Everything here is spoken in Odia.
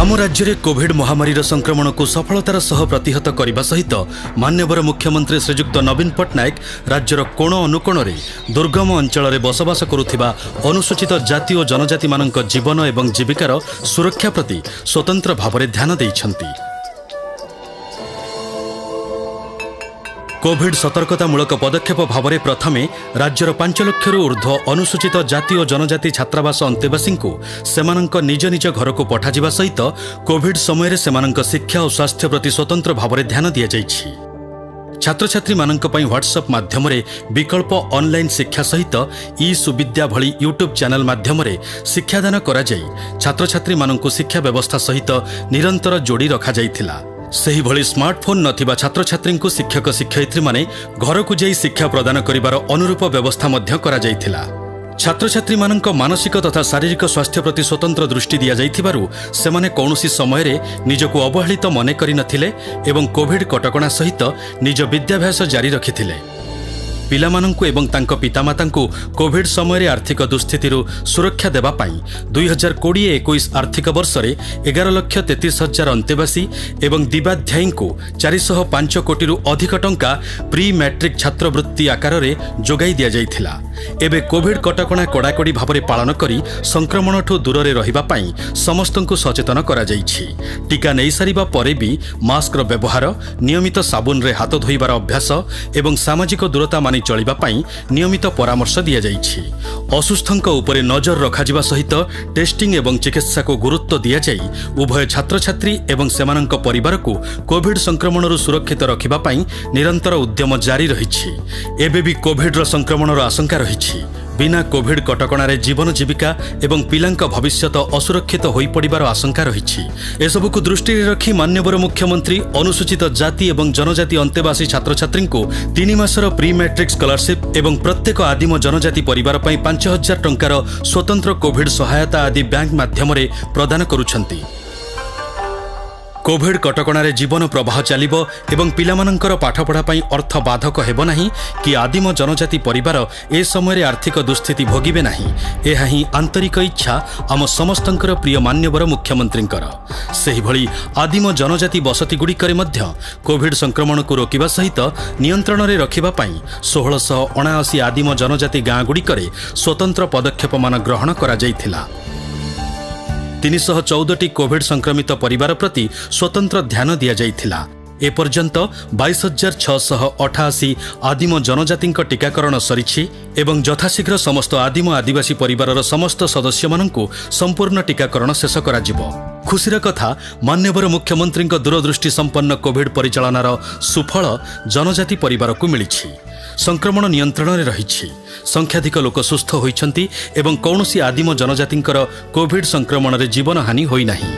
ଆମ ରାଜ୍ୟରେ କୋଭିଡ ମହାମାରୀର ସଂକ୍ରମଣକୁ ସଫଳତାର ସହ ପ୍ରତିହତ କରିବା ସହିତ ମାନ୍ୟବର ମୁଖ୍ୟମନ୍ତ୍ରୀ ଶ୍ରୀଯୁକ୍ତ ନବୀନ ପଟ୍ଟନାୟକ ରାଜ୍ୟର କୋଣ ଅନୁକୋଣରେ ଦୁର୍ଗମ ଅଞ୍ଚଳରେ ବସବାସ କରୁଥିବା ଅନୁସୂଚିତ ଜାତି ଓ ଜନଜାତିମାନଙ୍କ ଜୀବନ ଏବଂ ଜୀବିକାର ସୁରକ୍ଷା ପ୍ରତି ସ୍ୱତନ୍ତ୍ର ଭାବରେ ଧ୍ୟାନ ଦେଇଛନ୍ତି। କୋଭିଡ ସତର୍କତାମୂଳକ ପଦକ୍ଷେପ ଭାବରେ ପ୍ରଥମେ ରାଜ୍ୟର 5 ଲକ୍ଷରୁ ଉର୍ଦ୍ଧ୍ୱ ଅନୁସୂଚିତ ଜାତି ଓ ଜନଜାତି ଛାତ୍ରାବାସ ଅନ୍ତେବାସୀଙ୍କୁ ସେମାନଙ୍କ ନିଜ ନିଜ ଘରକୁ ପଠାଯିବା ସହିତ କୋଭିଡ ସମୟରେ ସେମାନଙ୍କ ଶିକ୍ଷା ଓ ସ୍ୱାସ୍ଥ୍ୟ ପ୍ରତି ସ୍ୱତନ୍ତ୍ର ଭାବରେ ଧ୍ୟାନ ଦିଆଯାଇଛି। ଛାତ୍ରଛାତ୍ରୀମାନଙ୍କ ପାଇଁ ହ୍ୱାଟ୍ସଆପ୍ ମାଧ୍ୟମରେ ବିକଳ୍ପ ଅନଲାଇନ୍ ଶିକ୍ଷା ସହିତ ଇ ସୁବିଦ୍ୟା ଭଳି ୟୁଟ୍ୟୁବ୍ ଚ୍ୟାନେଲ୍ ମାଧ୍ୟମରେ ଶିକ୍ଷାଦାନ କରାଯାଇ ଛାତ୍ରଛାତ୍ରୀମାନଙ୍କୁ ଶିକ୍ଷା ବ୍ୟବସ୍ଥା ସହିତ ନିରନ୍ତର ଯୋଡ଼ି ରଖାଯାଇଥିଲା। ସେହିଭଳି ସ୍ମାର୍ଟଫୋନ୍ ନଥିବା ଛାତ୍ରଛାତ୍ରୀଙ୍କୁ ଶିକ୍ଷକ ଶିକ୍ଷୟିତ୍ରୀମାନେ ଘରକୁ ଯାଇ ଶିକ୍ଷା ପ୍ରଦାନ କରିବାର ଅନୁରୂପ ବ୍ୟବସ୍ଥା ମଧ୍ୟ କରାଯାଇଥିଲା। ଛାତ୍ରଛାତ୍ରୀମାନଙ୍କ ମାନସିକ ତଥା ଶାରୀରିକ ସ୍ୱାସ୍ଥ୍ୟ ପ୍ରତି ସ୍ୱତନ୍ତ୍ର ଦୃଷ୍ଟି ଦିଆଯାଇଥିବାରୁ ସେମାନେ କୌଣସି ସମୟରେ ନିଜକୁ ଅବହେଳିତ ମନେ କରିନଥିଲେ ଏବଂ କୋଭିଡ କଟକଣା ସହିତ ନିଜ ବିଦ୍ୟାଭ୍ୟାସ ଜାରି ରଖିଥିଲେ। ପିଲାମାନଙ୍କୁ ଏବଂ ତାଙ୍କ ପିତାମାତାଙ୍କୁ କୋଭିଡ ସମୟରେ ଆର୍ଥିକ ଦୁଃସ୍ଥିତିରୁ ସୁରକ୍ଷା ଦେବା ପାଇଁ 2020-21 ଆର୍ଥିକ ବର୍ଷରେ 11,33,000 ଅନ୍ତେବାସୀ ଏବଂ ଦିବାଧ୍ୟାୟୀଙ୍କୁ 405 କୋଟିରୁ ଅଧିକ ଟଙ୍କା ପ୍ରି ମ୍ୟାଟ୍ରିକ୍ ଛାତ୍ରବୃତ୍ତି ଆକାରରେ ଯୋଗାଇ ଦିଆଯାଇଥିଲା। ଏବେ କୋଭିଡ କଟକଣା କଡ଼ାକଡ଼ି ଭାବରେ ପାଳନ କରି ସଂକ୍ରମଣଠୁ ଦୂରରେ ରହିବା ପାଇଁ ସମସ୍ତଙ୍କୁ ସଚେତନ କରାଯାଇଛି। ଟିକା ନେଇସାରିବା ପରେ ବି ମାସ୍କର ବ୍ୟବହାର, ନିୟମିତ ସାବୁନରେ ହାତ ଧୋଇବାର ଅଭ୍ୟାସ ଏବଂ ସାମାଜିକ ଦୂରତା ମାନି ଚଳିବା ପାଇଁ ନିୟମିତ ପରାମର୍ଶ ଦିଆଯାଇଛି। ଅସୁସ୍ଥଙ୍କ ଉପରେ ନଜର ରଖାଯିବା ସହିତ ଟେଷ୍ଟିଂ ଏବଂ ଚିକିତ୍ସାକୁ ଗୁରୁତ୍ୱ ଦିଆଯାଇ ଉଭୟ ଛାତ୍ରଛାତ୍ରୀ ଏବଂ ସେମାନଙ୍କ ପରିବାରକୁ କୋଭିଡ ସଂକ୍ରମଣରୁ ସୁରକ୍ଷିତ ରଖିବା ପାଇଁ ନିରନ୍ତର ଉଦ୍ୟମ ଜାରି ରହିଛି। ଏବେ ବି କୋଭିଡର ସଂକ୍ରମଣର ଆଶଙ୍କା ରହିଛି। ବିନା କୋଭିଡ କଟକଣାରେ ଜୀବନ ଜୀବିକା ଏବଂ ପିଲାଙ୍କ ଭବିଷ୍ୟତ ଅସୁରକ୍ଷିତ ହୋଇପଡ଼ିବାର ଆଶଙ୍କା ରହିଛି। ଏସବୁକୁ ଦୃଷ୍ଟିରେ ରଖି ମାନ୍ୟବର ମୁଖ୍ୟମନ୍ତ୍ରୀ ଅନୁସୂଚିତ ଜାତି ଏବଂ ଜନଜାତି ଅନ୍ତେବାସୀ ଛାତ୍ରଛାତ୍ରୀଙ୍କୁ 3 ମାସର ପ୍ରି ମ୍ୟାଟ୍ରିକ୍ ସ୍କଲାରସିପ୍ ଏବଂ ପ୍ରତ୍ୟେକ ଆଦିମ ଜନଜାତି ପରିବାର ପାଇଁ 5,000 ଟଙ୍କାର ସ୍ୱତନ୍ତ୍ର କୋଭିଡ ସହାୟତା ଆଦି ବ୍ୟାଙ୍କ ମାଧ୍ୟମରେ ପ୍ରଦାନ କରୁଛନ୍ତି। କୋଭିଡ କଟକଣାରେ ଜୀବନ ପ୍ରବାହ ଚାଲିବ ଏବଂ ପିଲାମାନଙ୍କର ପାଠପଢ଼ା ପାଇଁ ଅର୍ଥ ବାଧକ ହେବ ନାହିଁ କି ଆଦିମ ଜନଜାତି ପରିବାର ଏ ସମୟରେ ଆର୍ଥିକ ଦୁଃସ୍ଥିତି ଭୋଗିବେ ନାହିଁ, ଏହା ହିଁ ଆନ୍ତରିକ ଇଚ୍ଛା ଆମ ସମସ୍ତଙ୍କର ପ୍ରିୟ ମାନ୍ୟବର ମୁଖ୍ୟମନ୍ତ୍ରୀଙ୍କର। ସେହିଭଳି ଆଦିମ ଜନଜାତି ବସତିଗୁଡ଼ିକରେ ମଧ୍ୟ କୋଭିଡ ସଂକ୍ରମଣକୁ ରୋକିବା ସହିତ ନିୟନ୍ତ୍ରଣରେ ରଖିବା ପାଇଁ 1679 ଆଦିମ ଜନଜାତି ଗାଁଗୁଡ଼ିକରେ ସ୍ୱତନ୍ତ୍ର ପଦକ୍ଷେପମାନ ଗ୍ରହଣ କରାଯାଇଥିଲା। 314ଟି କୋଭିଡ ସଂକ୍ରମିତ ପରିବାର ପ୍ରତି ସ୍ୱତନ୍ତ୍ର ଧ୍ୟାନ ଦିଆଯାଇଥିଲା। ଏପର୍ଯ୍ୟନ୍ତ 22,688 ଆଦିମ ଜନଜାତିଙ୍କ ଟିକାକରଣ ସରିଛି ଏବଂ ଯଥାଶୀଘ୍ର ସମସ୍ତ ଆଦିମ ଆଦିବାସୀ ପରିବାରର ସମସ୍ତ ସଦସ୍ୟମାନଙ୍କୁ ସମ୍ପୂର୍ଣ୍ଣ ଟିକାକରଣ ଶେଷ କରାଯିବ। ଖୁସିର କଥା, ମାନ୍ୟବର ମୁଖ୍ୟମନ୍ତ୍ରୀଙ୍କ ଦୂରଦୃଷ୍ଟି ସମ୍ପନ୍ନ କୋଭିଡ ପରିଚାଳନାର ସୁଫଳ ଜନଜାତି ପରିବାରକୁ ମିଳିଛି। ସଂକ୍ରମଣ ନିୟନ୍ତ୍ରଣରେ ରହିଛି, ସଂଖ୍ୟାଧିକ ଲୋକ ସୁସ୍ଥ ହୋଇଛନ୍ତି ଏବଂ କୌଣସି ଆଦିମ ଜନଜାତିଙ୍କର କୋଭିଡ ସଂକ୍ରମଣରେ ଜୀବନହାନି ହୋଇନାହିଁ।